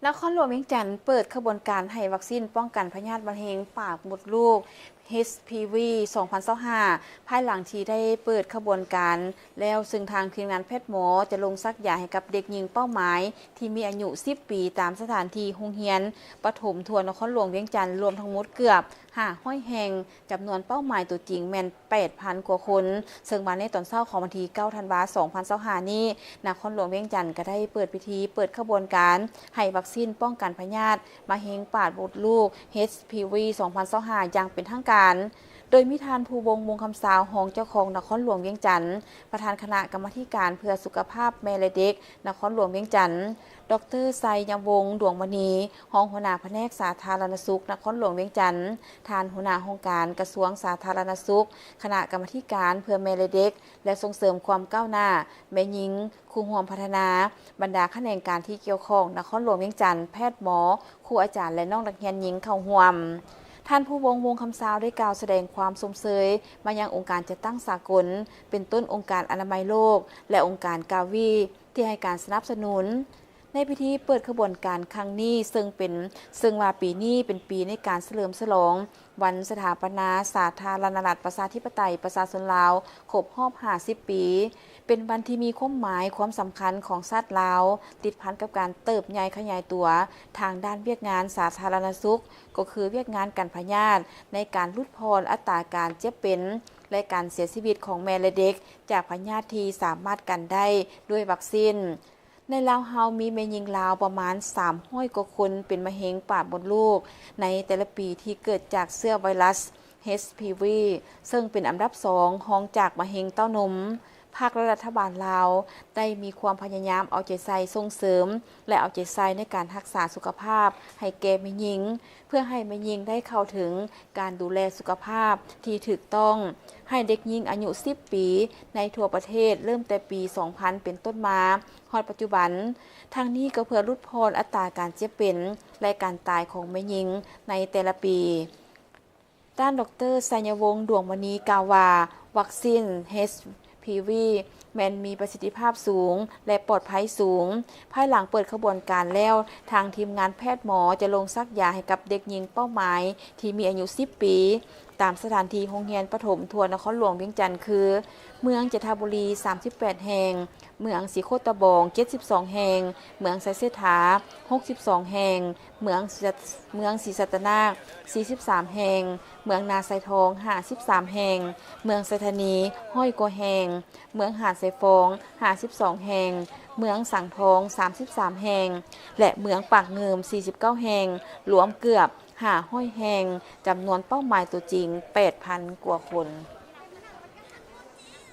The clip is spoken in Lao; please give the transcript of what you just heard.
ນະຄອນຫຼວງວຽງຈັນເປີດຂະບວນການໃຫ້ວັກຊີນປ້ອງກັນພະຍາດມະເຮັງປາກມົດລູກ ເອັດ ພີ ວີ ສອງພັນຊາວຫ້າ ພາຍຫຼັງທີ່ໄດ້ເປີດຂະບວນການແລ້ວ, ເຊິ່ງທາງທີມງານແພດໝໍຈະລົງສັກຢາໃຫ້ກັບເດັກຍິງເປົ້າໝາຍທີ່ມີອາຍຸສິບປີ ຕາມສະຖານທີ່ໂຮງຮຽນປະຖົມທົ່ວນະຄອນຫຼວງວຽງຈັນ ລວມທັງໝົດເກືອບຫ້າຮ້ອຍແຫ່ງ, ຈຳນວນເປົ້າໝາຍຕົວຈິງແມ່ນ ແປດພັນກວ່າຄົນ, ເຊິ່ງມາໃນຕອນເຊົ້າຂອງວັນທີເກົ້າ ທັນວາ ສອງພັນຊາວຫ້ານີ້, ນະຄອນຫຼວງວຽງຈັນກໍໄດ້ເປີດພິທີເປີດຂະບວນການໃຫ້ວັກຊີນປ້ອງກັນພະຍາດມະເຮັງປາກມົດລູກ ເອັດ ພີ ວີ ສອງພັນຊາວຫ້າ ຢ່າງເປັນທາງການ, ໂດຍມີທ່ານ ພູວົງ ວົງຄຳຊາວ ຮອງເຈົ້າຄອງນະຄອນຫຼວງວຽງຈັນ, ປະທານຄະນະກຳມາທິການເພື່ອສຸຂະພາບແມ່ ແລະ ເດັກ ນະຄອນຫຼວງວຽງຈັນ, ດອກເຕີ ໄຊຍະວົງ ດວງມະນີ ຮອງຫົວໜ້າພະແນກສາທາລະນະສຸກນະຄອນຫຼວງວຽງຈັນ, ທ່ານຫົວໜ້າຫ້ອງການກະຊວງສາທາລະນະສຸກ, ຄະນະກຳມາທິການເພື່ອແມ່ ແລະ ເດັກ ແລະ ສົ່ງເສີມຄວາມກ້າວໜ້າແມ່ຍິງ, ຄູ່ຮ່ວມພັດທະນາ, ບັນດາຂະແໜງການທີ່ກ່ຽວຂ້ອງນະຄອນຫຼວງວຽງຈັນ, ແພດໝໍ, ຄູອາຈານ ແລະ ນ້ອງນັກຮຽນຍິງເຂົ້າຮ່ວມ. ທ່ານ ພູວົງ ວົງຄຳຊາວ ໄດ້ກ່າວສະແດງຄວາມຊົມເຊີຍມາຍັງອົງການຈັດຕັ້ງສາກົນ, ເປັນຕົ້ນອົງການອະນາໄມໂລກ ແລະ ອົງການກາວີ ທີ່ໃຫ້ການສະໜັບສະໜູນ. ໃນພິທີເປີດຂະບວນການຄັ້ງນີ້ ເຊິ່ງເປັນ ເຊິ່ງວ່າປີນີ້ເປັນປີໃນການສະເຫຼີມສະຫຼອງວັນສະຖາປະນາສາທາລະນະລັດ ປະຊາທິປະໄຕ ປະຊາຊົນລາວ ຄົບຮອບຫ້າສິບປີ, ເປັນວັນທີ່ມີຄວາມໝາຍຄວາມສຳຄັນຂອງຊາດລາວ, ຕິດພັນກັບການເຕີບໃຫຍ່ຂະຫຍາຍຕົວທາງດ້ານວຽກງານສາທາລະນະສຸກ, ກໍຄືວຽກງານກັນພະຍາດ, ໃນການຫຼຸດຜ່ອນອັດຕາການເຈັບເປັນ ແລະ ການເສຍຊີວິດຂອງແມ່ ແລະ ເດັກ ຈາກພະຍາດທີ່ສາມາດກັນໄດ້ດ້ວຍວັກຊີນ. ໃນລາວເຮົາມີແມ່ຍິງລາວປະມານສາມຮ້ອຍກວ່າຄົນເປັນມະເຮັງປາກມົດລູກໃນແຕ່ລະປີ ທີ່ເກີດຈາກເຊື້ອໄວຣັສ ເອັດ ພີ ວີ ເຊິ່ງເປັນອັນດັບສອງ ຮອງຈາກມະເຮັງເຕົ້ານົມ. ພັກ ແລະ ລັດຖະບານລາວໄດ້ມີຄວາມພະຍາຍາມເອົາໃຈໃສ່ສົ່ງເສີມ ແລະ ເອົາໃຈໃສ່ໃນການຮັກສາສຸຂະພາບໃຫ້ແກ່ແມ່ຍິງ, ເພື່ອໃຫ້ແມ່ຍິງໄດ້ເຂົ້າເຖິງການດູແລສຸຂະພາບທີ່ຖືກຕ້ອງ, ໃຫ້ເດັກຍິງອາຍຸສິບປີໃນທົ່ວປະເທດ ເລີ່ມແຕ່ປີສອງພັນເປັນຕົ້ນມາ ຮອດປັດຈຸບັນ. ທັງນີ້ກໍເພື່ອຫຼຸດຜ່ອນອັດຕາການເຈັບເປັນ ແລະ ການຕາຍຂອງແມ່ຍິງໃນແຕ່ລະປີ. ທ່ານ ດອກເຕີ ໄຊຍະວົງ ດວງມະນີ ກ່າວວ່າ ວັກຊີນ ເອັດ ພີ ວີ ແມ່ນມີປະສິດທິພາບສູງ ແລະ ປອດໄພສູງ. ພາຍຫຼັງເປີດຂະບວນການແລ້ວ, ທາງທີມງານແພດໝໍຈະລົງສັກຢາໃຫ້ກັບເດັກຍິງເປົ້າໝາຍທີ່ມີອາຍຸສິບປີ ຕາມສະຖານທີ່ໂຮງຮຽນປະຖົມທົ່ວນະຄອນຫຼວງວຽງຈັນ ຄື ເມືອງຈັນທະບູລີ ສາມສິບແປດແຫ່ງ, ເມືອງສີໂຄດຕະບອງ ເຈັດສິບສອງແຫ່ງ, ເມືອງໄຊເສດຖາ ຫົກສິບສອງແຫ່ງ, ເມືອງ ເມືອງສີສັດຕະນາກ ສີ່ສິບສາມແຫ່ງ, ເມືອງນາຊາຍທອງ ຫ້າສິບສາມແຫ່ງ, ເມືອງໄຊທານີ ຮ້ອຍກວ່າແຫ່ງ, ເມືອງຫາດຊາຍຟອງ ຫ້າສິບສອງແຫ່ງ, ເມືອງສັງທອງ ສາມສິບສາມແຫ່ງ ແລະ ເມືອງປາກງື່ມ ສີ່ສິບເກົ້າແຫ່ງ, ລວມເກືອບຫ້າຮ້ອຍແຫ່ງ, ຈຳນວນເປົ້າໝາຍຕົວຈິງ ແປດພັນກວ່າຄົນ.